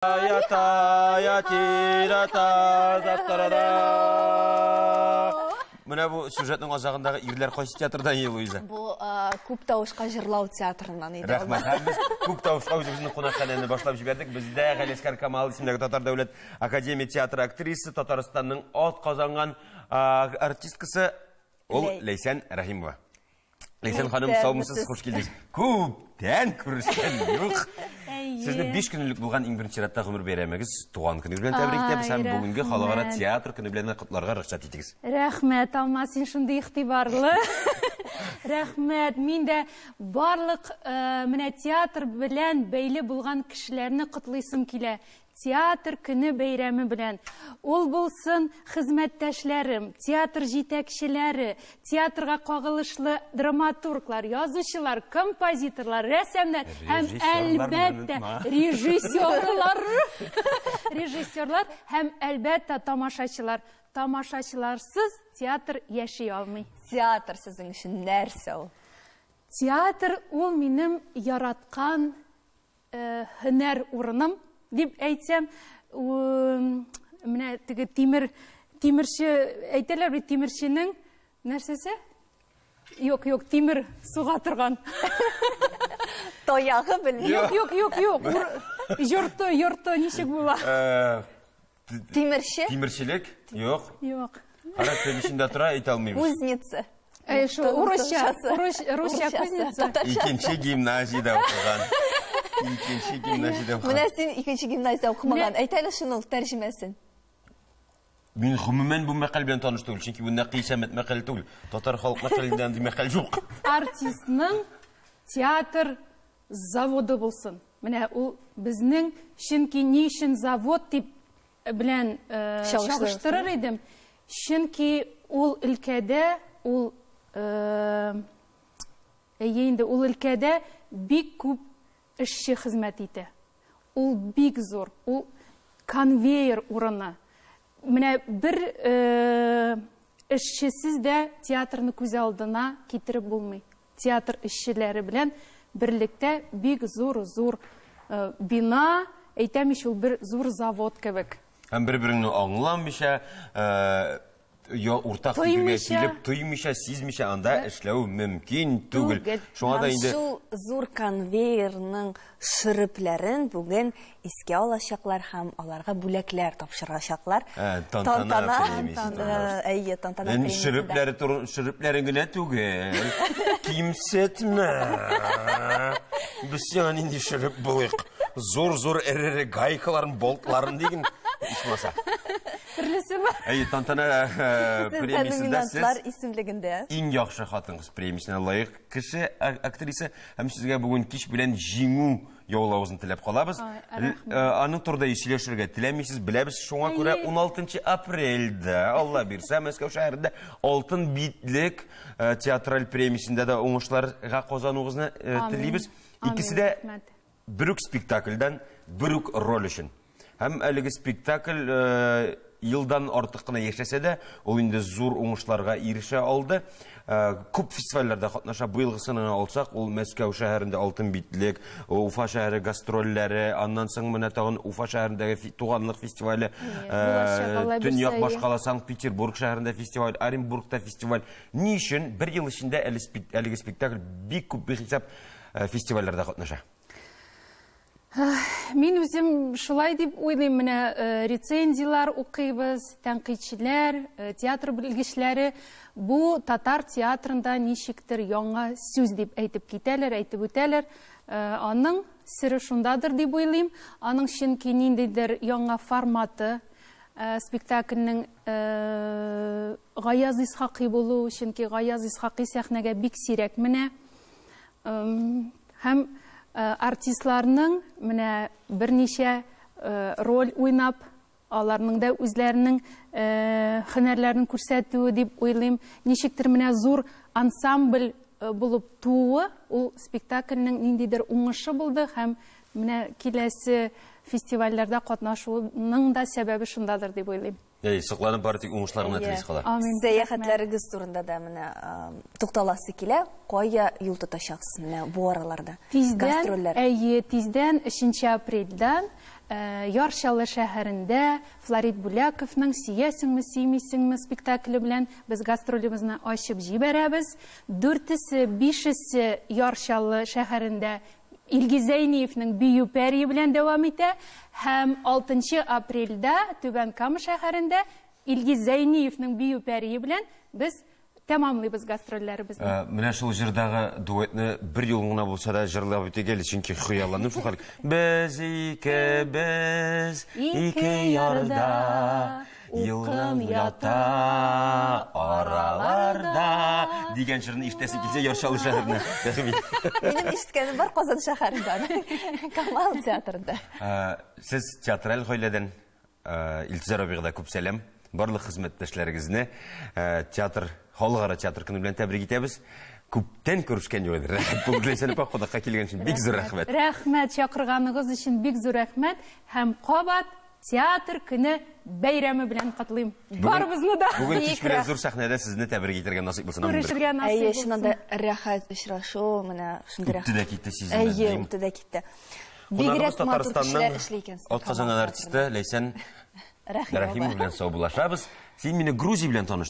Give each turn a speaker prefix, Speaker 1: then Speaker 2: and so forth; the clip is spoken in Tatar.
Speaker 1: Я та я ти да та за та да. Менә бу сюжетның азагындагы ирләр кайсы театрдан иде, Луиза?
Speaker 2: Бу күп тавышка җырлау театрыннан иде.
Speaker 1: Рәхмәт. Һәм без күп тавышка үзебезнең кунакханәне башлап җибәрдек. Бездә Галиәсгар Камал исемендәге Татар дәүләт академия театры актрисы, Татарстанның ат казанган артисткасы ул Ләйсән Рәхимова. Ләйсән ханым, саумысыз, хуш килдегез. Күптән күрешкән юк. Сезне 5 көн элек булган иң беренче чиратта гомер бәйрәмегез, туган көнегез белән тәбрик итәбез һәм бүгенге халыкара театр көне белән котларга рөхсәт итегез.
Speaker 3: Рәхмәт, Алмаз, син шундый игътибарлы. Рәхмәт. Мин дә барлык э, менә театр белән бәйле булган кешеләрне котлыйсым килә. Театр көне бәйрәме белән! Ул булсын хезмәттәшләрем, театр җитәкчеләре, театрга кагылышлы драматурглар, язучылар, композиторлар, рәссамнар һәм, әлбәттә, режиссерлар, режиссерлар һәм, әлбәттә, тамашачылар. Тамашачыларсыз театр яши алмый.
Speaker 2: Театр сезнең өчен нәрсә ул?
Speaker 3: Театр ул минем яраткан һөнәр урыным дип әйтсәм, менә теге тимер тимерче әйтәләр бит тимерченең нәрсәсе? Юк, юк, тимер суга торган.
Speaker 2: Таягы белмим.
Speaker 3: Юк, юк, юк, юк. Йорты, йорты ничек була?
Speaker 2: Тимерче?
Speaker 1: Тимерчелек? Юк.
Speaker 3: Юк.
Speaker 1: Характер эчендә тора, әйтә алмыйбыз.
Speaker 2: Кузница.
Speaker 3: Әй, шул урысча, русча кузница.
Speaker 1: Икенче гимназиядә укыган. Икенче гимназиядә укыган.
Speaker 2: Менә син икенче гимназиядә укымаган. Әйт әле шуның тәрҗемәсен.
Speaker 1: Мин гомумән бу мәкаль белән таныш түгел, чөнки бу Нәкый Сәмәт мәкале түгел. Татар халык мәкалендә андый мәкаль юк.
Speaker 3: Артистның театр заводы булсын. Менә ул безнең, чөнки ни өчен завод дип белән чагыштырыр идем, чөнки ул өлкәдә, ул әйе инде, ул өлкәдә бик күп эшче хезмәт итә. Ул бик зур, ул конвейер урыны. Менә бер эшчесез дә театрны күз алдына китереп булмый. Театр эшчеләре белән берлектә бик зур-зур бина, әйтәм ич, ул бер зур завод кебек.
Speaker 1: Һәм бер-береңне аңламыйча, уртак фикергә килеп, тоймыйча, сизмичә анда эшләү мөмкин түгел. Шуңа да инде
Speaker 2: шул зур конвейерның шөрепләрен бүген искә алачаклар һәм аларга бүләкләр тапшырачаклар.
Speaker 1: Ә, тантана премиясе.
Speaker 2: Әйе, тантана премиясе.
Speaker 1: Шөрепләре туры, шөрепләрен генә түгел. Кимсетмә. Без сиңа нинди шөреп булыйк? Зур-зур эре-эре гайкаларын, болтларын диген, ичмаса.
Speaker 3: Төрлесе бар.
Speaker 1: Әйе, тантана премиясендә сез
Speaker 2: исемлегендә.
Speaker 1: Иң яхшы хатын-кыз премиясенә лаек кеше, актриса һәм сезгә бүген кич белән җиңү яулавыгызны теләп калабыз. Аның турында сөйләшергә теләмисез, беләбез. Шуңа күрә 16 апрельдә, Алла бирсә, Мәскәү шәһәрендә Алтын битлек театраль премиясендә дә уңышларга казануыгызны телибез. Икесе дә бер үк спектакльдән, бер үк роль өчен. Һәм әлеге спектакль елдан артык кына яшәсә дә, ул инде зур уңышларга ирешә алды. Күп фестивальләрдә катнаша. Быелгысын гына алсак, ул Мәскәү шәһәрендә Алтын битлек, Уфа шәһәре гастрольләре, аннан соң менә тагын Уфа шәһәрендәге Туганлык фестивале, Төньяк башкала Санкт-Петербург шәһәрендә фестиваль, Оренбургта фестиваль. Ни өчен бер ел эчендә әлеге спектакль бик күп бихисап фестивальләрдә катнаша?
Speaker 3: Мин үзем шулай дип уйлыйм, менә э, рецензияләр укыйбыз, тәнкыйтьчеләр, э, театр белгечләре бу татар театрында ничектер яңа сүз дип әйтеп китәләр, әйтеп үтәләр. Э, аның сере шундадыр дип уйлыйм. Аның чөнки ниндидер яңа форматы, спектакльнең Гаяз Исхакый булу, чөнки Гаяз Исхакый сәхнәгә бик сирәк менә. Һәм артистларның менә берничә роль уйнап, аларның да үзләренең һөнәрләрен күрсәтүе дип уйлыйм. Ничектер менә зур ансамбль булып тууы, ул спектакльнең ниндидер уңышы булды һәм менә киләсе фестивальләрдә катнашуының да сәбәбе шундадыр дип уйлыйм.
Speaker 1: Әй, сокланып бары тик уңышлар гына телисе кала.
Speaker 3: Амин.
Speaker 2: Сәяхәтләрегез турында да менә тукталасы килә. Кая юл тотачаксыз менә бу араларда?
Speaker 3: Тиздән,
Speaker 2: Гастрольләр.
Speaker 3: әйе, тиздән 3 апрельдән Яр Чаллы шәһәрендә Флорид Бүләковның Сөясеңме, сөймисеңме спектакле белән без гастролебезне ачып җибәрәбез. Дүртесе, бишесе Яр Чаллы шәһәрендә Илгиз Зәйниевнең Бию пәрие белән дәвам итә һәм 6 апрельдә Түбән Кама шәһәрендә Илгиз Зәйниевнең Бию пәрие белән без тәмамлыйбыз гастрольләребезне.
Speaker 1: Э, менә шул җырдагы дуэтны бер юл гына булса да җырлап үтик әле, чөнки хыялландым шул хәл. Без икебез ике ярда Елгам ята араларда дигән җырны ишетәсе килсә, Яр Чаллы шәһәренә рәхим ит.
Speaker 2: Минем ишеткәнем бар Казан шәһәрендә, Камал театрында.
Speaker 1: Э, сез театраль гаиләдән, э, Илтизар абыйга да күп сәлам. Барлык хезмәттәшләрегезне э, театр, халыкара театр көне белән тәбрик итәбез. Күптән күрешкән юк иде. Рәхәт булды. Ләйсән апа кунакка килгән өчен бик зур рәхмәт.
Speaker 3: Рәхмәт чакырганыгыз өчен бик зур рәхмәт һәм кабат Театр көне бәйрәме белән котлыйм. Барыбызны да.
Speaker 1: Бүген кич белән зур сәхнәдә сезне тәбрик итәргә насыйп булсын.
Speaker 3: Күрешергә насыйп
Speaker 2: булсын. Әйе, чыннан да рәхәт очрашу, менә шундый рәхәт.
Speaker 1: Үтте дә китте сизелмәде.
Speaker 2: Әйе, үтте дә китте. Бигрәк матур кешеләр эшли икән.
Speaker 1: Атказанган артисты Ләйсән Рәхимова белән саубуллашабыз. Син мине Грузия белән таныш.